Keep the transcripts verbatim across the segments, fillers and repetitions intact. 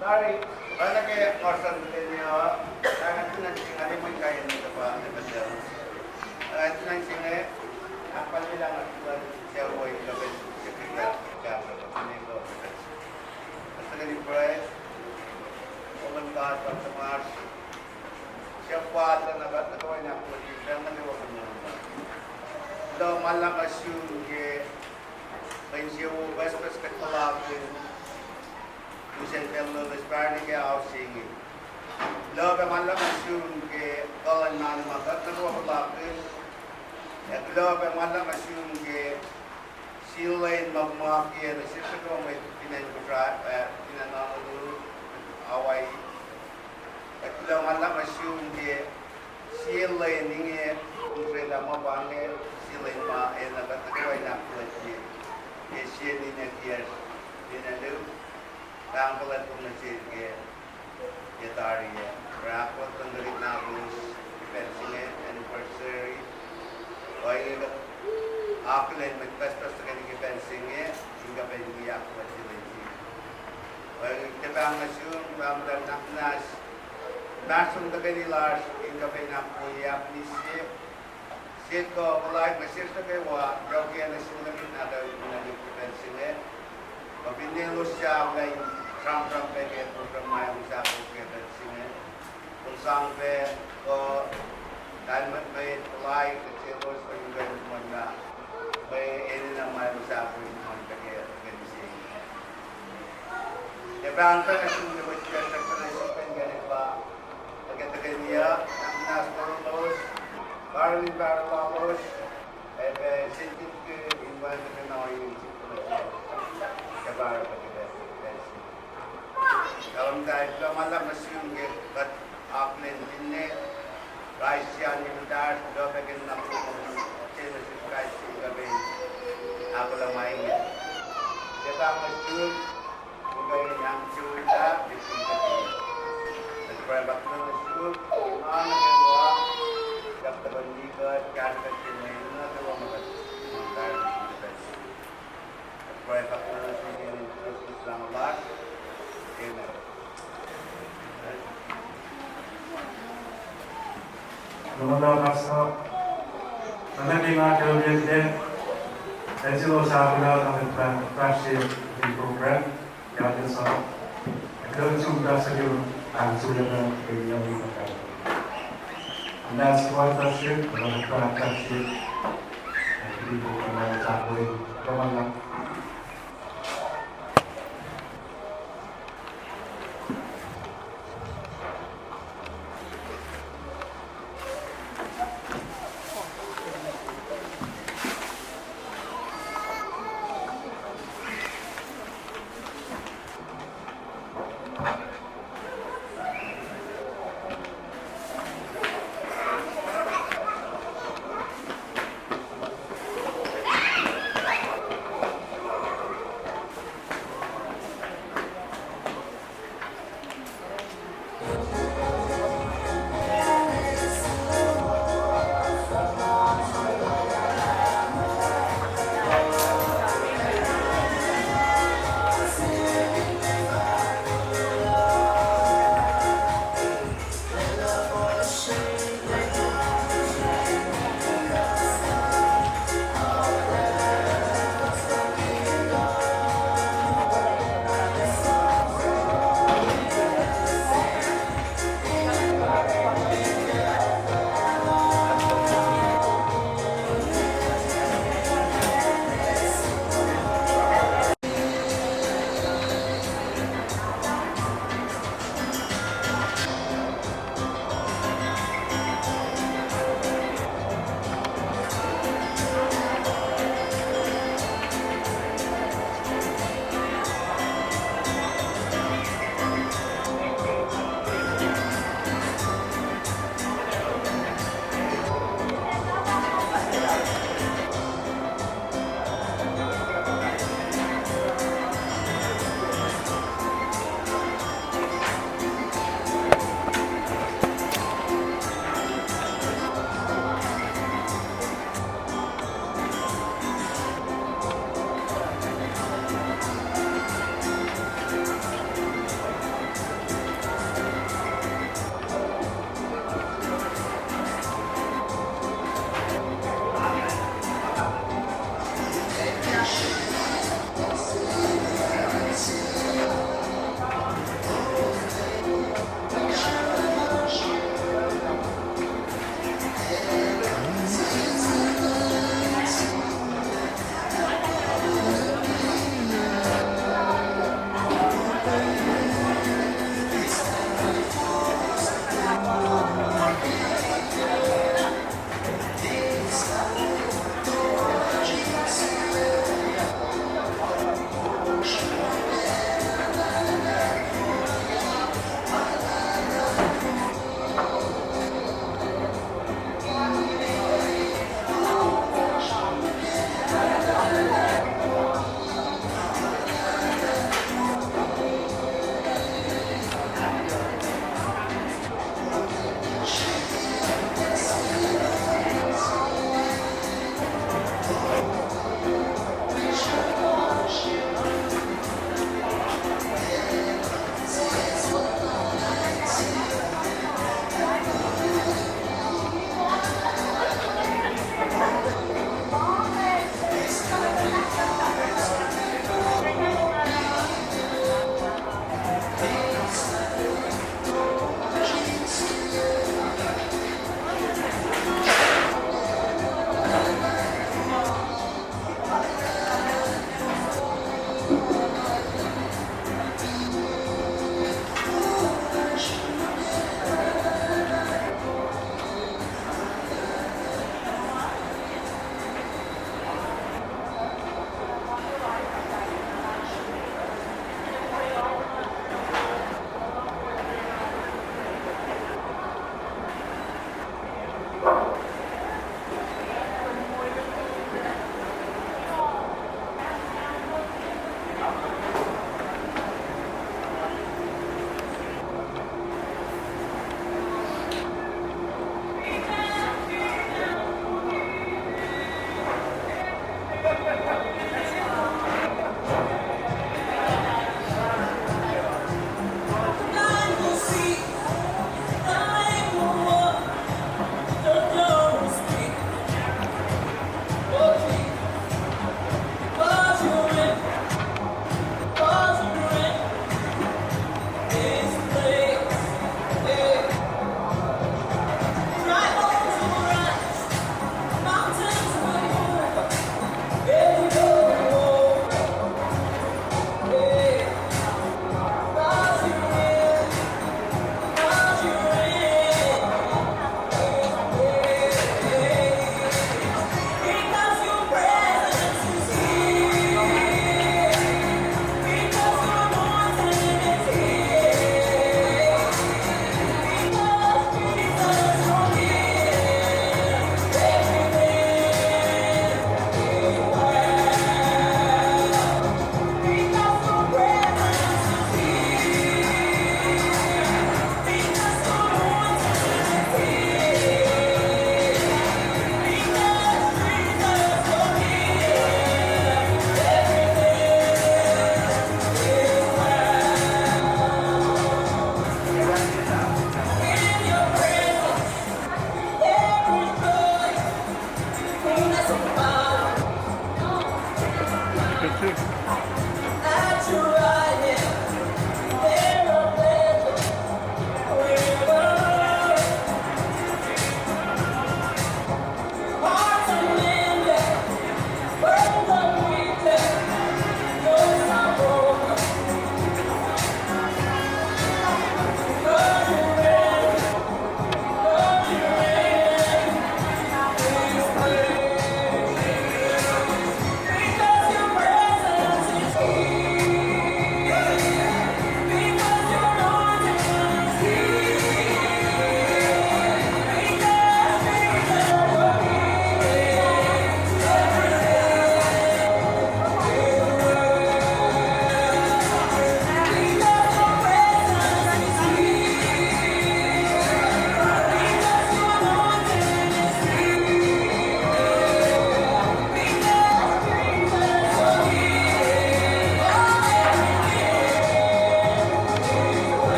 Tari, oacna ke nga sang lwen uh, nga tunan singa lwen kain in pa level. Nga tunan singa, ahkpalyelah nga tunan siawi level, siawi level, level. Asakeni pray, Omen God, Pahpah tuhmasr, siyuck wal na kuht nuh kwewa in ahkfuhlwactye pacl nuh kwewa nuh. Kuloh ma luhlahp nuh sum ke lwen se wo pucspucs kuht puhlakihn, lusen pacl loeloes pahri ke ao se inge. Kuloh pac ma luhlahp nuh sum ke kuh luhn Nguhn ma kuht nuh kwewa puhlakihn. Ac kuloh pac ma luhlahp nuh sum ke sie lwen ma kom akiyac nuh sesr nuh kwewa mwet fin acn Kosrae, ah, fin acn Honolulu, Hawaii. Ac kuloh ma luhlahp nuh sum ke sie lwen inge, kom srwaclah ma pa inge, sie lwen ma enenuh kuht nuh kwewa in ahkfuhlwactye ke sie ninac kiyacsr, ninac luo, pahng fuhlwactlacna nuh sel ke, ke tari ah. Oruh ahkfuhlwactlacna tuhlihk nahtuhlos ke pacl se inge, anniversary. Ohinge kuht akihlen mwet pucspucs tuhkweni ke pacl se inge, in kuh pac in wi ahkfuhlwactye lwen se. Ohinge kuht pahng nuh sum, pahng muhtahl nahtuhnas, inmahsrlon tuhkweni lasr in kuh pac in ahkwoye ahkmihsye. Sie kuh puhlaik nuh sesr nuh kwewa, yohk ke nuh sin mwet nahtuhl, nahtuhl ke pacl se inge. Kuh finne elos sahflah in sramsram pac ke program ma elos ahkos ke pacl se inge, kom sang pac kuh lahlmwetmwet puhlaik nuh selos, kuh in kuh in muhnlah mwe enenuh ma elos ahkos in muhnlah ke pacl se inge. Ac pahng pac nuh sin mwet wiyacsr, pahng nuh sin mwet wiyacsr pa, nuh ke tuhkweni uh, nahtuhnas moul lalos, karihngihn pahluh lalos, ac pac sel tikin in wacngihn tuhkweni in sihk ke pahluh ke pacl se. Kahlwem tari, kuloh ma luhlahp nuh sum ke kuht akihlen finne Kraist an in muhtahsr, kuloh pac ke nuhnak lom, Jisus Kraist in kuh pac ahkolah ma inge. Ke pahng nuh sum, in kuh in ahksuwohslah, in kuh in kuht pruhe pac nuh sum, ma nuh kwewa, kuht tuhkweni kuht, kahsruh kuht ke mwe enenuh nuh kwewa ma kuht muhta in kuht pruhe pac nuh sum ke inen Jisus Kraist Mwet Lahngo lasr. Amen. Lwelah nga ke nga ke acn se los ahkolah nga ke fahsr in program, ya ke sa. Ke sum ta sa ke ahksuwohslah ke ya ke Last one fellowship, another fellowship. Thank you, people, for that.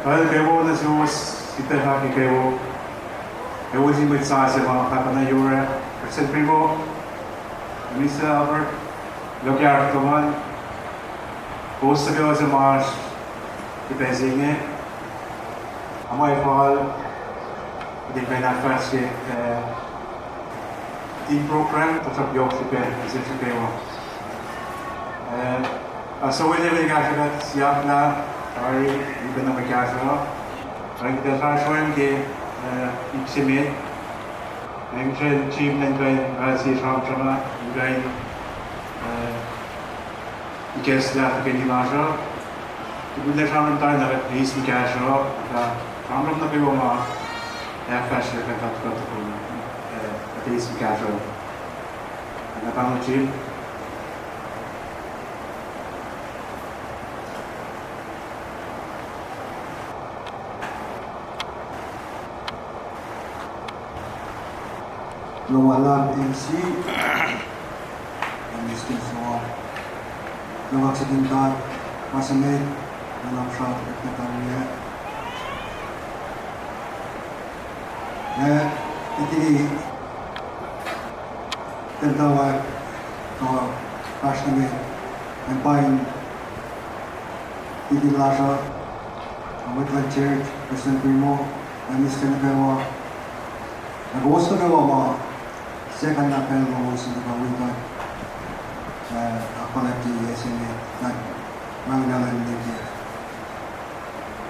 Pacl kwewa nuh suwos, sitac fahk kwewa. Kwewa sin mwet sasuc ma pahpah na yore, Prestuhn Primo, Minister Albert, Lokiar Toman, kowos nuh kwewa suc ma oasr ke pacl se inge, ma fal, kuht in kuh in ahkfahsrye, eh, in program, tuhsruhk yohk srihpac, mihsenge srihpac kwewa. Eh, ah, so wele mwe kahsruh kuht siyuck lah, tari, in kuh na mwe kahsruh. Tari kuht ac fahsr oacna ke, eh, ip se met. Ac srihpen Jim elan kuh in, ah, sie sramsram ah, in kuh in, eh, ikacslah ke lasr uh. Tukun lah sramsram tari na kuht eis mwe kahsruh, ah, sramsram nuh kwewa ma ahkfahsrye kuht, kuht, kuht, eh, kuht eis mwe kahsruh. Nga pahngol Jim. Kuloh ma luhlahp M C, Minister Soa, kuloh kaksakihn God ma se met, nuhnak srihpac kuht nuh tari ah. Ac, itili, temtawak, kuh, fahsr nuh met, ac pain, itili lasr uh, mwet luhn church, Prestuhn Primo, ac Minister nuh kwewa, ac kowos nuh kwewa ma, second na pacl lowos in tuhkuh wi kuht, ac, ahkfuhlwactye yac se met, na, wacngihn elan nike.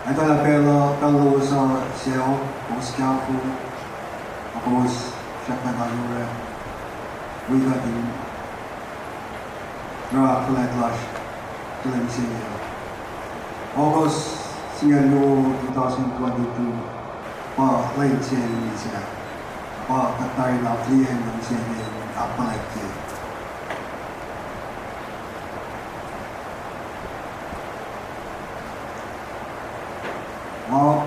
Etuh lah pacl, pacl lowos uh sucu, kowos careful, ac kowos srackna na yore, wi kuht in oruh fuhlwact lasr ke lwen se inge. August singucul luo, two thousand twenty-two, pa lwen se inge, pa kuht tari na fihliyac lwen se inge, ahkfuhlwactye. Ma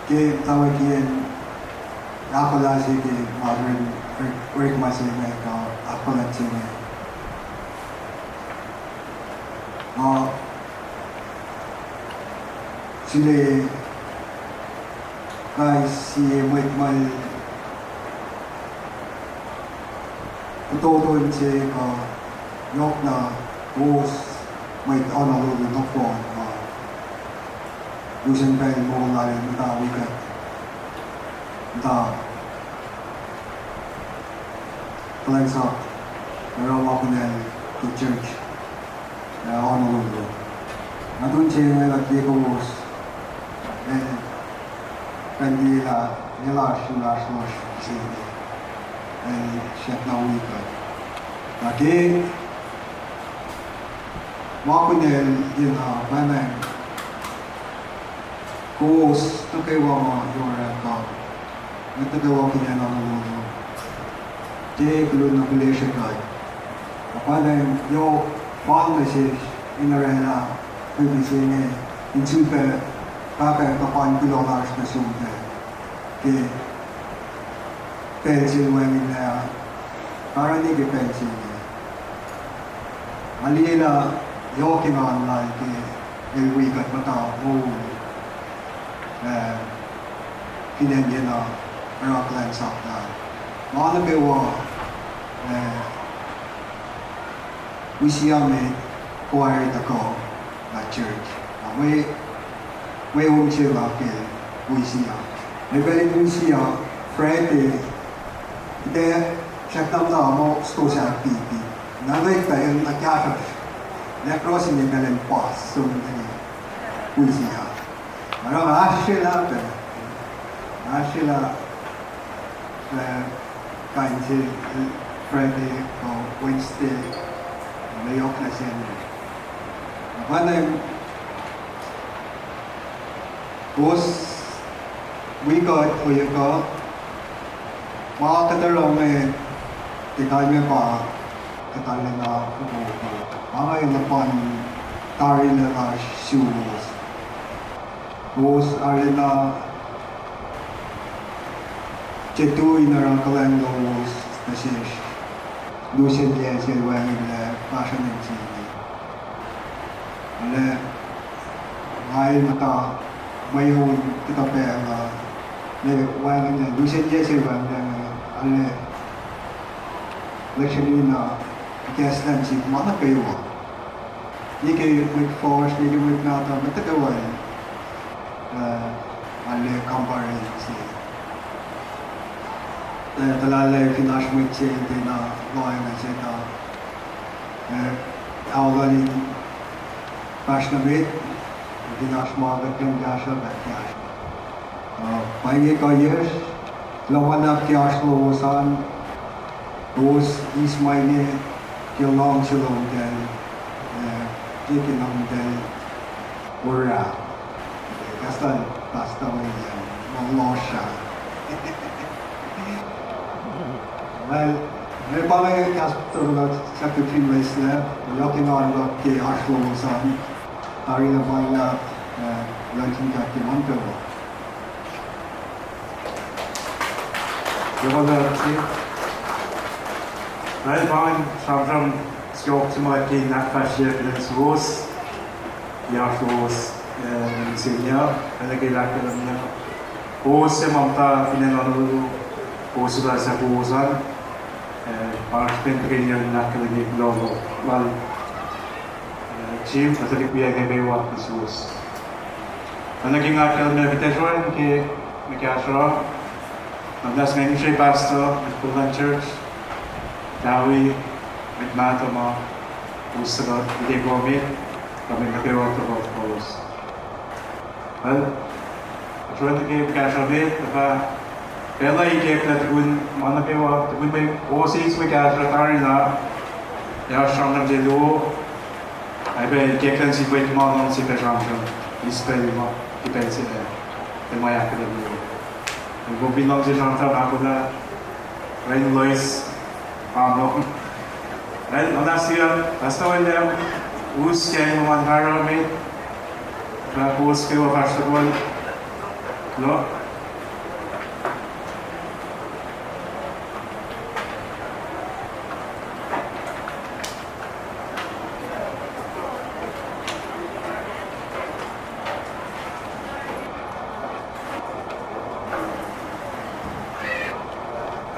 ke tawekihn ahkolah se ke ma orekma se inge kuh ahkfuhlwact se inge, nga sule kais sie mwet ma fototo se kuh yohkna kowos mwet onohloh lun nohfohn ma lusen pacl moul lal in muhta wi kuht, muhta kuhlwacnsap, oruh ma kunacl ke church, ac onohloh. Nga tun se inge nuh ke kowos, ac kuh in liye lah el oasr inmahsrlosr se inge, ac srackna wi kuht. Na ke ma kunacl inge, pacnang kowos nuh kwewa ma yohrack uh, mwet nuh kwewa fin acn onohloh, ke kuloh na kuhlwacnsap kuht. Na pacnang yohk fal nuh sesr in orwaclah kuh mihsenge, in sifilpac pahpah kuh pa in kuloh lasr nuh sum pac ke pacl se wacngihnlac, karani ke pacl se inge. Nga liye lah yohk engan lal ke el wi kuht muhta moul, ah, fin acn yena oruh kuhlwacnsap lal. Ma nuh kwewa, ah, wi sie met, choir tuhkuh, na church. Na mwe, mwe on se nga ke wi sie. Mwe pacl in wi sie, Friday, kuht ac srackna muhta muh stosah pipi. Na mwet pac el na kahsruhsr. Lacrosse in epacl in pas, so in wi sie. Oruh nga ahsrwelah pac. Ahsrwelah, ah, kain se, Friday kuh Wednesday, mwe yohk na se inge. Na pacnang kowos wi kuht ohiyac kuh, ma kuht oruh inge, ke kalmac pa kuht arulacna fokoko. Ma inge luhpan tarilac lasr suwos. Kowos arulacna tiac tui in oruh kuhlwacng lowos nuh sesr lusen yac se wacngihnlac fahsrwacng se inge. Arlac Nga el muhta mweun kuhtuh pacl uh, ne wacngihn, lusen yac se wacngihn, ale, lihksreni na ikacslah nuh sihk ma nuh kwewa. Nike mwet fuhsr, nike mwet mahtuh, mwet nuh kwewa, uh, ale kampare se. Eh, tuhlalah fin oasr mwet se tiacna lohacng nuh se tuh, eh, aolal in fahsr nuh met, fin oasr ma kuht kuh in kahsruh, kuht kahsruh. Uh, pa inge kuhiyacsr, luhman ke oasr lowos an, kowos eis ma inge ke luhngse lomtahl, eh, ke, ke lomtahl orah. Kahs lal Pastor William, ma lohsr ah. Well, me pa inge kahs tuhkuh luhk sahk fin loeslac, yohk engan luhk ke oasr lowos an, tari na pa inge, eh, luhngse kahs ke ma nuh kwewa. Well, pa inge sramsram siofok se ma ke in ahkfahsryeyuck nuh suwos, ke oasr lowos, eh, insinyuck, ac nuh ke ahkkahlwemye kowos se ma muhta fin acn Honolulu, kowos suhlah suc kowos an, eh, pa srihpen tuhkweni in ahkkahlwemye kuloh lal, eh, Chief, ac tuhlihk wiyacl nuh kwewa nuh suwos. Ac nuh ke nga ahkkahlwemye kuht ac sroacng ke, ke kahsruh, na muhnahs inge ngihsre pastor, mwet kol luhn church, tawi, mwet mahtuh ma, kowos suhlah ite kom, kuh mwet nuh kwewa tuhkuh kowos. Well, sroacng nuh ke kahsruh met, tuhfah pacl uh ikacklah tukun ma nuh kwewa, tukun mwe kowos eis mwe kahsruh tari na, ac oasr sramsram se luo, ac pac ikacklah nuh sin mwet ma luhngse pac sramsram, eis pacl ma, ke pacl se, eh, ke ma ahkkahlwemye. Ac kom fin luhngse sramsram ahkolah, Ren loes, amo. Ren, oacna sie, Pastor William, us ke luhman karami, fah kowos kwewa fahsr tohkohl. Lo.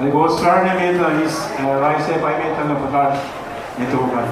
Ac kowos karami met uh, eis, uh, raise pa met uh, na fuhkah met uh.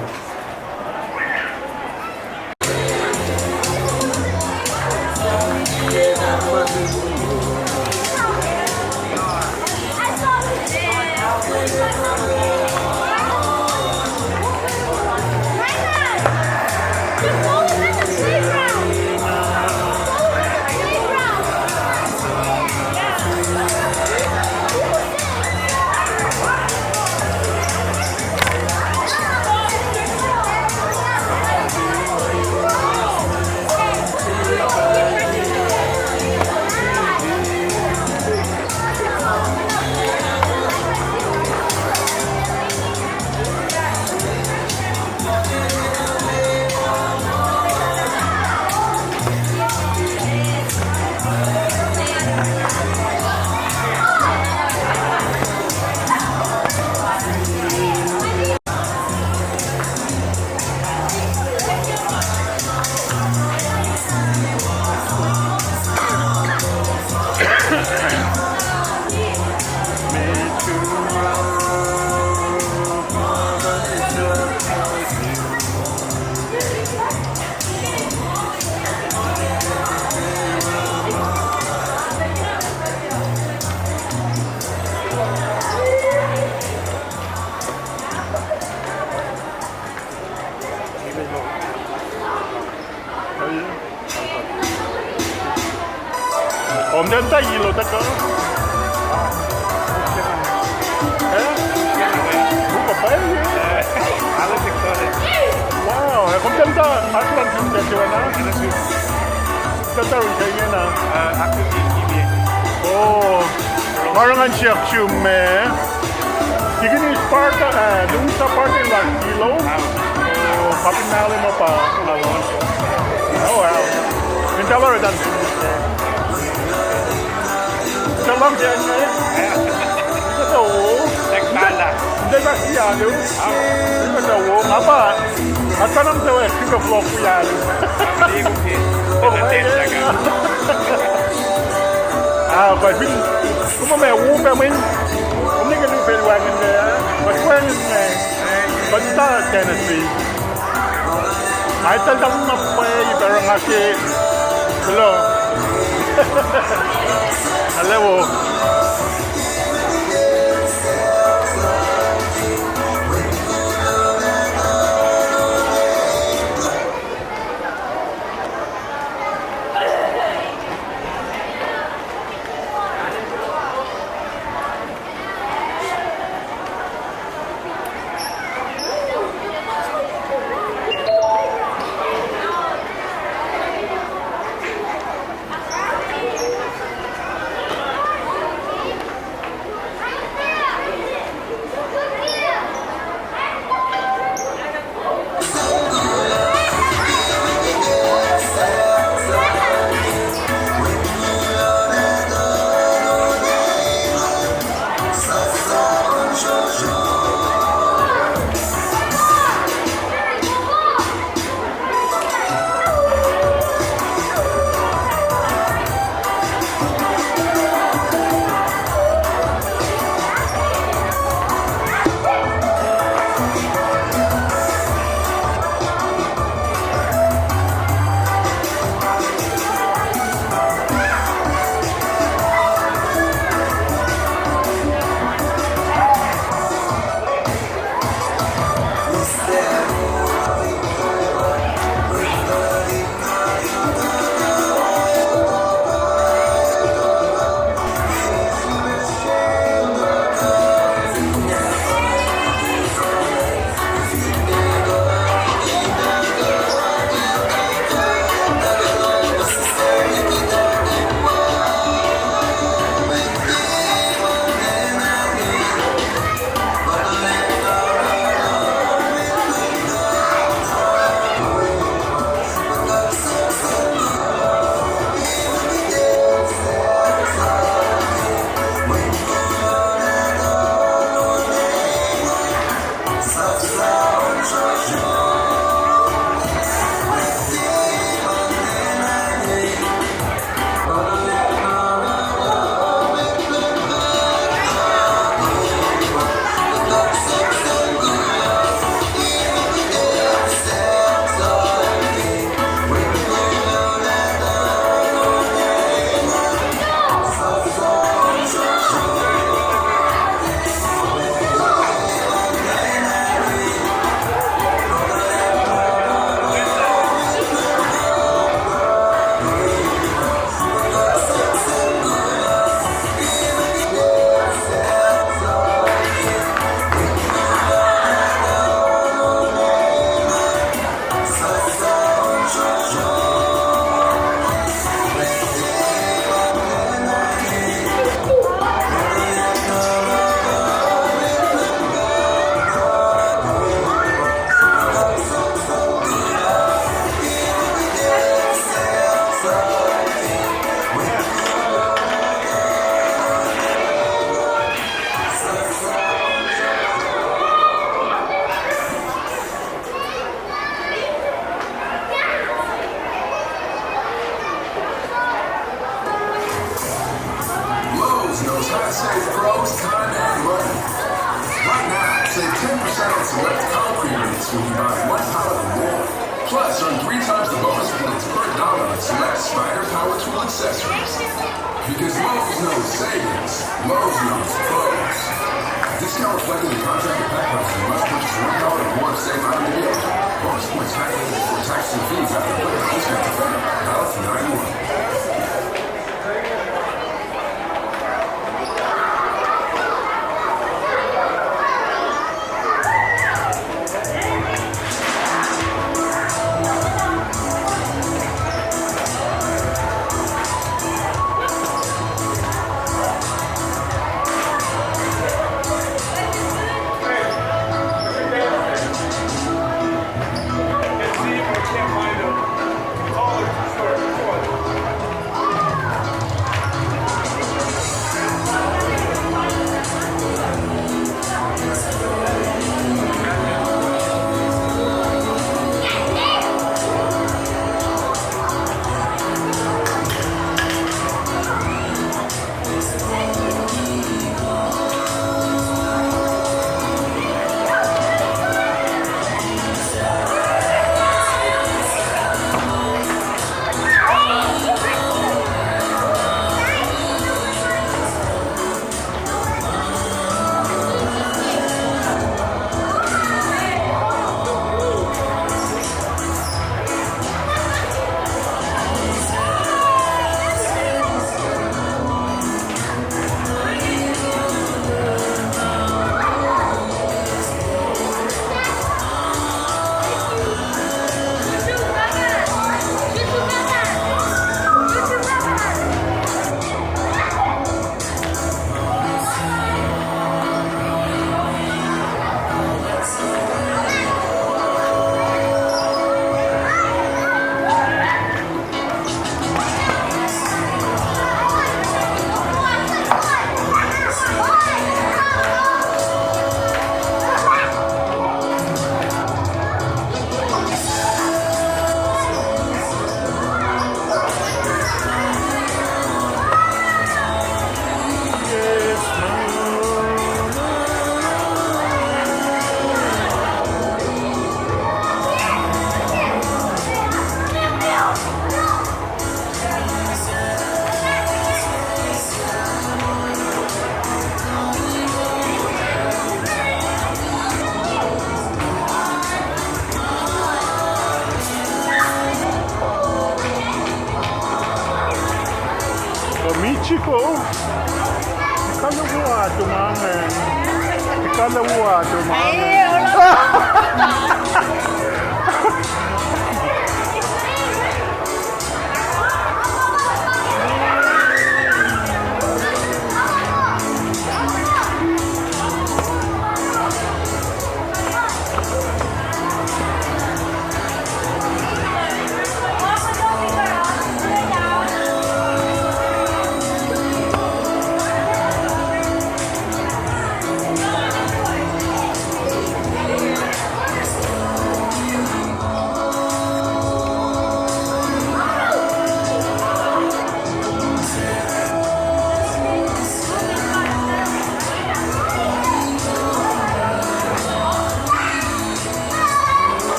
Kom tenta ilo teka. Eh? Buka pa ye. Wow, eh, kom tenta atlan sim teka na. Tenta wi sa ye na. Oh, ma oruh ngan siyuck sum me. Tikini parta, eh, lusa parta la kilo. Oh, kapin na le ma pa. Oh, wow. Minta la redan. Talang dia ne. Ito. Tek pala. Tek pala dia ne. Ito wo. Apa? Atanam se wek, pick up vlog wi alu. Ah, pa fin, kom ma wo pac mweyen, kom ne ke lu pacl wacngihn, eh, pa wacngihn, eh, pa ta Tennessee. Ai tal tam na pa ipa rangake. Hello. Hello. Lowe's knows how to save pros time and money. Right now, save ten percent on select pallet premiums when you buy one pallet or more. Plus, earn three times the bonus points per dollar on select Spyder power tool accessories. Because Lowe's knows savings, Lowe's knows pros. Discount reflected in contracted pack price and must purchase one pallet or more of same item to be eligible. Bonus points calculated before taxes and fees after applicable discount effect. Valid through nine one. Chiko. Ikaluwa tumangen. Ikaluwa tumangen.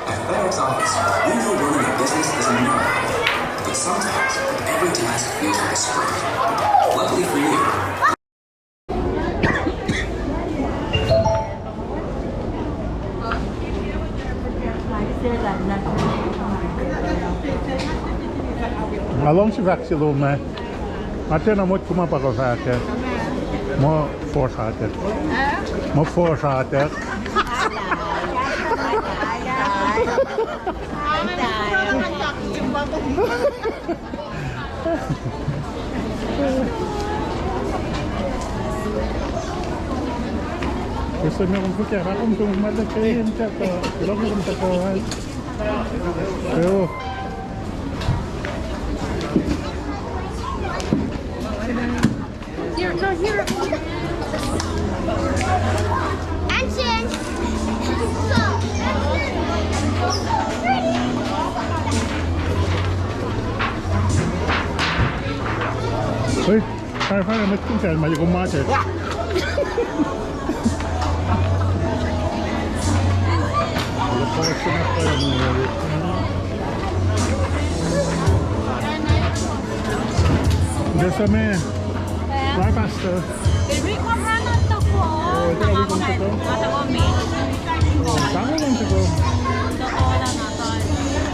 At FedEx Office, we know running a business is a marathon, but sometimes every task feels like a sprint. Luckily for you, Nga luhngse fahk se lom ah. Nga tiacna motko ma pa kuh fahk ah. Muh forsatek. Muh forsatek. Use me kom fuhkah, kom tung ma leke in tapa, lok kom tapa. Eo. Here, go here. Action. Go. Hey. Fire, fire, ma kom fahk ma kom ma se. Yes, sir, man. Why, Pastor? Tango lang tuko.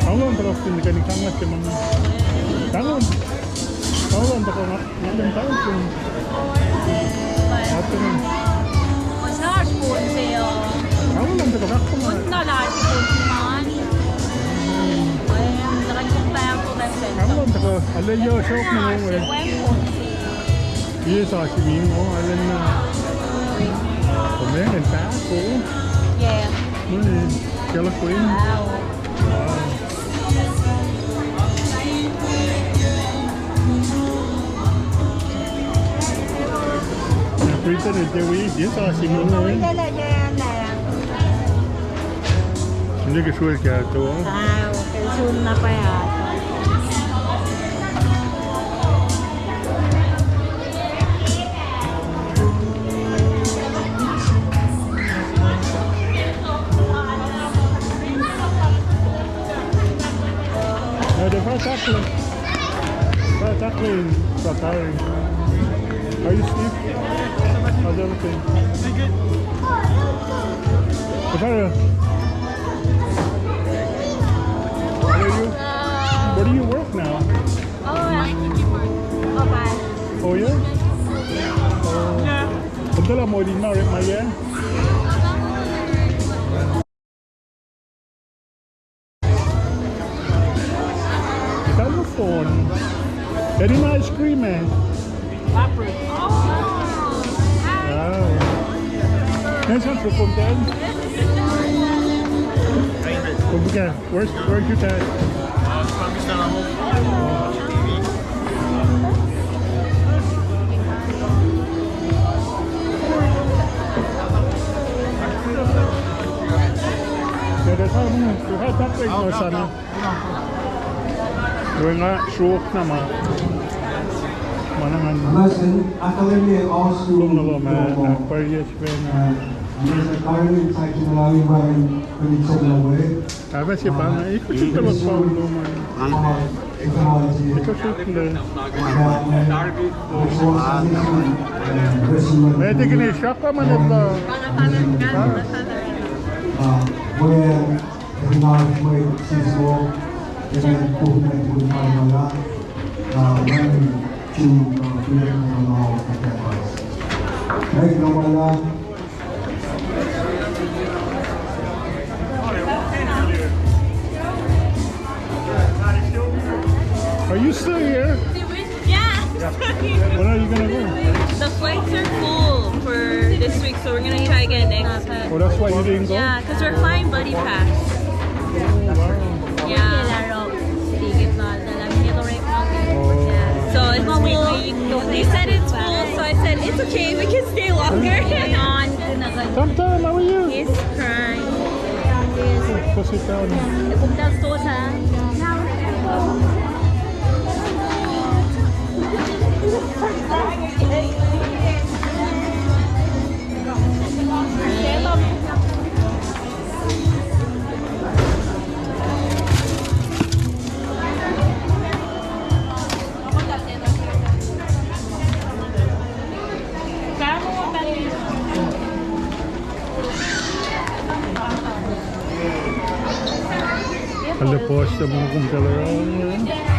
Tango lang tuko, tango lang tuko. Nga, nga, nga, nga, nga. Nga, nga, nga, nga. Nga, nga, nga, nga. Yes, I see me. Oh, I didn't know. Oh, man, and fast, oh. Yeah. Mm, yellow queen. Wow. Wow. Three Sene tewi, yes, asi mo. Nike sulka to. Ah, okay, sun na pa ya. Uh, the first chocolate. First chocolate in Sakari. Are you asleep? How's everything? Sakari. Where do you, where do you work now? Oh, yeah. Oh, yeah? Oh. Kom tuh lah moul in ma orekma, yeah? Ita luhn phone. Enenuh ice cream, eh? Whopper. Oh. Wow. Nice one, Kukum Dad. Kukum Dad. Where's, where's your dad? Nga sruok na ma. Ma na ngan. Kom na lohm, eh, pwacye sifacna. Ahkacsmakihnye pa inge, ikut siyuck luhk pa lom an. Ikut siyuck luhk. Meac, tikihn sruhk ma neta. Are you still here? Yeah. When are you gonna go? The flights are full for this week, so we're gonna try again next week. Oh, that's why you didn't go? Yeah, 'cause we're flying buddy pass. Oh, wow. Yeah. So it's full. They said it's full, so I said, "It's okay, we can stay longer." Tom Tom, how are you? He's crying. Go sit down. Arlac puhs se ma kom tahl oruh.